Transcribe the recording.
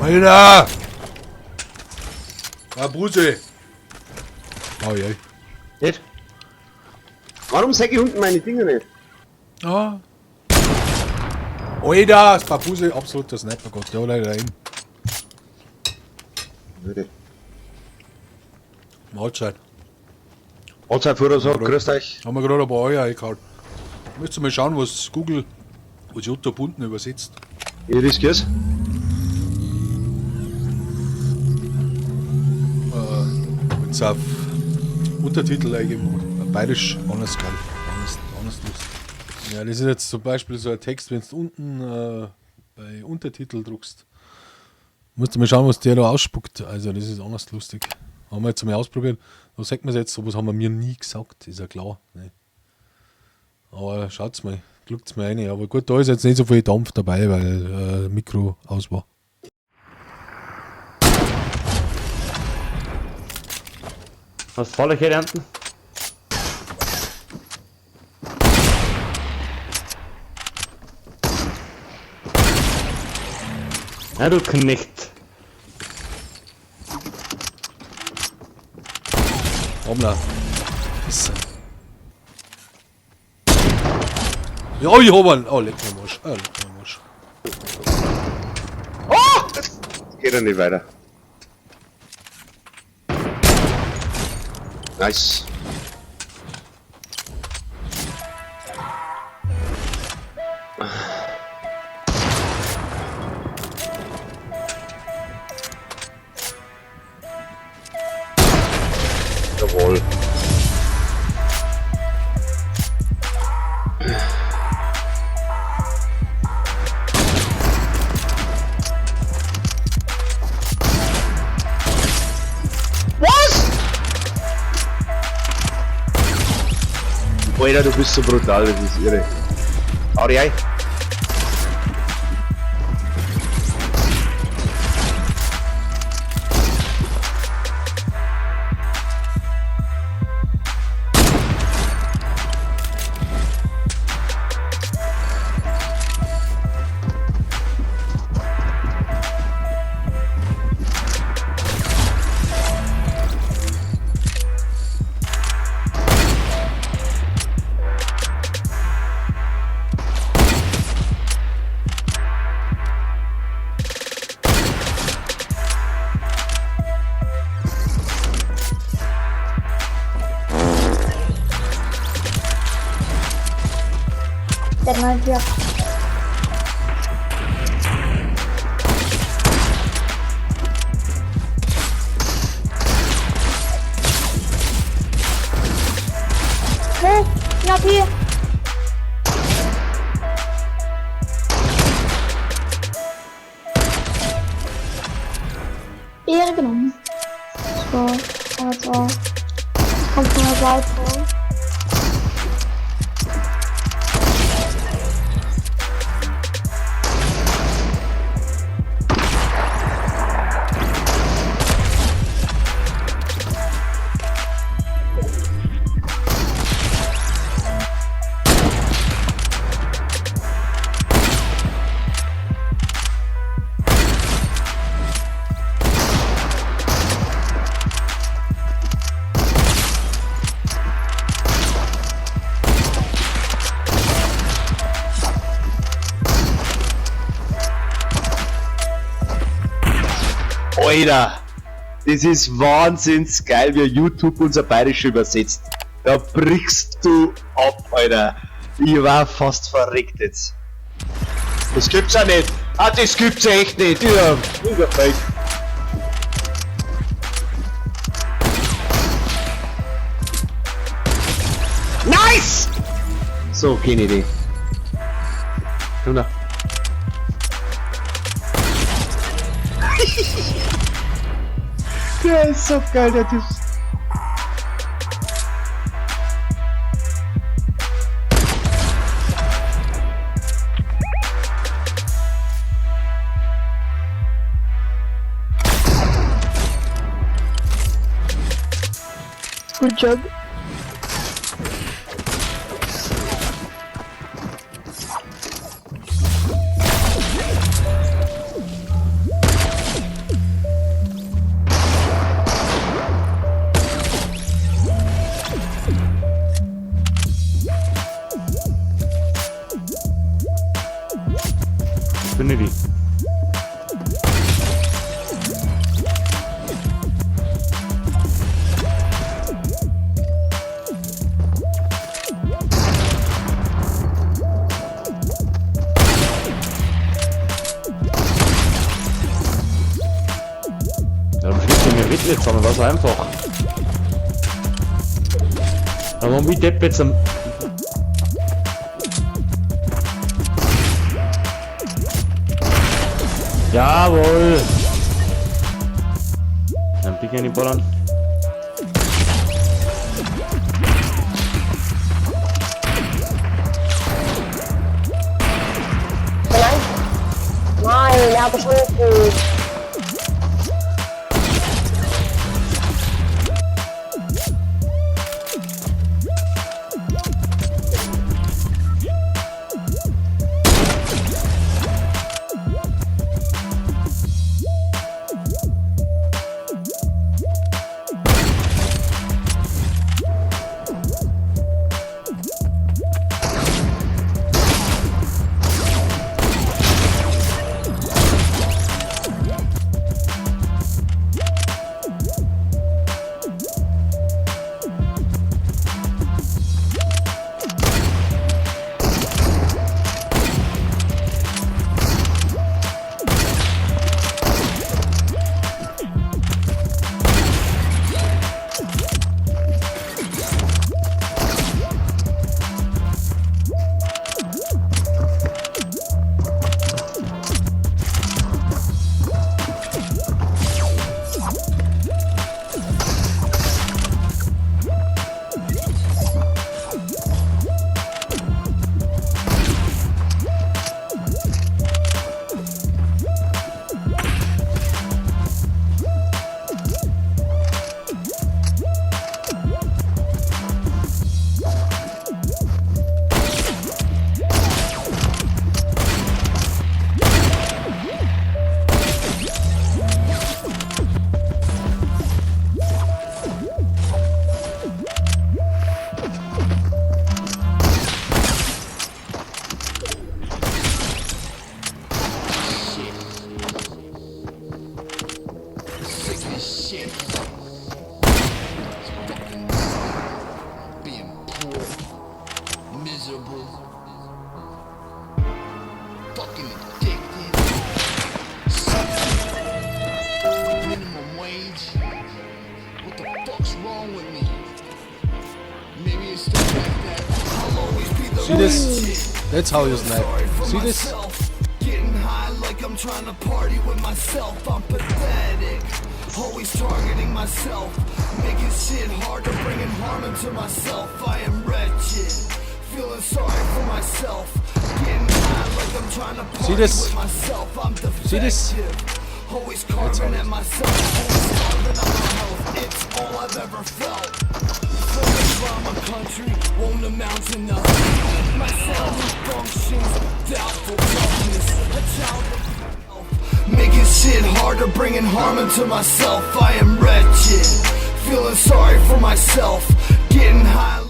Alter! Bruse! Oh je. Nicht? Warum sag ich unten meine Dinger nicht? Ah. Alter, das Papuse, absoluter Sniper, Gott, ja, leider rein. Würde. Mahlzeit. Mahlzeit, Führer, so, grüßt euch. Haben wir gerade ein paar Eier eingehauen. Müsst ihr mal schauen, was Google, was Jutta Bunten übersetzt. Ich riskier's. Wenn's auf Untertitel eingeben, bayerisch, anders geil. Anders lustig. Ja, das ist jetzt zum Beispiel so ein Text, wenn du unten bei Untertitel druckst. Musst du mal schauen, was der da ausspuckt. Also, das ist anders lustig. Haben wir jetzt mal ausprobiert. Da sagt man jetzt, sowas haben wir mir nie gesagt, ist ja klar. Ne? Aber schaut's mal, gluckt's mir rein. Aber gut, da ist jetzt nicht so viel Dampf dabei, weil Mikro aus war. Was soll ich hier ernten? Ja, du Knecht. Hoppla. Ja, ich hab einen. Oh, leck mir am Arsch. Oh, leck mir am Arsch. Oh! Das geht ja nicht weiter. Nice. Jawohl. Was? Alter, du bist so brutal, das ist irre. Hau dich ein. Der meint ja. Hey, Napi! Ehre genommen. So, also. Kommt von der Seite. Alter, das ist wahnsinns geil, wie YouTube unser Bayerisch übersetzt. Da brichst du ab, Alter. Ich war fast verreckt jetzt. Das gibt's ja nicht. Ah, das gibt's ja echt nicht. Ja, überfällt. Nice! So, keine Idee. Komm da. Der ist so geil, der Typ. Good job. war so einfach. Aber warum ich Depp jetzt am... Jawohl! Dann pick in die Ballern. Nein, er hat schon gut. Fucking addicted. Minimum wage. What the fuck's wrong with me? Maybe it's the fact that I'll always be the See this? That's how you snipe. See this? Getting high like I'm trying to party with myself. I'm pathetic. Always targeting myself. Making shit harder, bringing harm into myself. I am wretched. Feeling sorry for myself. Getting high like I'm trying to party See this? with myself. I'm defective. See this? Always carving at myself. Always starving on my health. It's all I've ever felt. From the drama country won't amount to nothing. My sound functions, doubtful toughness, a child of myself. Making shit harder, bringing harm into myself. I am wretched, feeling sorry for myself. Getting high.